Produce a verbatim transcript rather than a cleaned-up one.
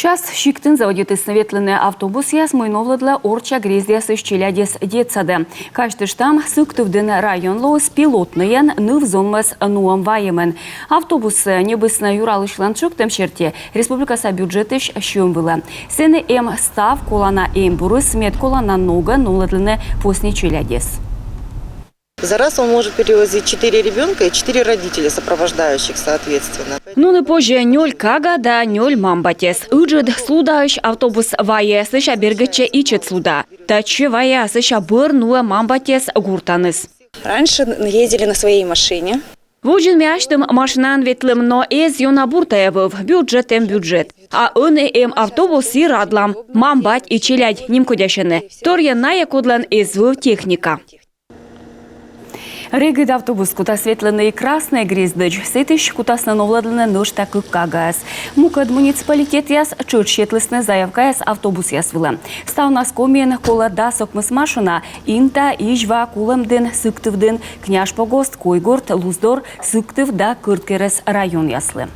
Час сиктын заводитісны ветлыны автобусъяс, мый новлӧдлӧ орчча грездъясысь челядьӧс детсадӧ. Казьтыштам, Сыктывдін район лоис пилотнӧйӧн ныв-зонмӧс нуӧм вайӧмын. Автобусъяс ньӧбисны юралысьлӧн тшӧктӧм серти республикаса бюджетысь сьӧм вылӧ. Сэні эм став колана эмбурыс, мед колана ногӧн новлӧдлыны посни челядьӧс. За раз он может перевозить четыре ребенка и четыре родителя сопровождающих, соответственно. Нуны позьӧ нёль кага да нёль мам-батьӧс. Ыджыд слудаысь автобус вайӧ, сэсся бергӧдчӧ ичӧт слуда. Татчӧ вайӧ, а сэсся бӧр нуӧ мам-батьӧс гортаныс. Раньше ездили на своей машине. Водзын ми асьным машинаӧн ветлім, но эз ёна бур тайӧ вӧв, бюджет эм бюджет. А ӧні эм автобус и радлам, мам-бать и челядь нимкодясьӧны. Торйӧн найӧ кодлӧн эз вӧв техника. Регыд автобус кутас ветлыны и Краснӧй грездӧдз, сэтысь кутасны новлӧдлыны нӧшта кык кагаӧс. Мукӧд муниципалитетъяс тшӧтш сетлісны заявкаяс автобусъяс вылӧ. Ставнас Комиын колӧ дас ӧкмыс машина: Инта, Изьва, Кулӧмдін, Сыктывдін, Княжпогост, Койгорт, Луздор, Сыктыв да Кӧрткерӧс районъяслы.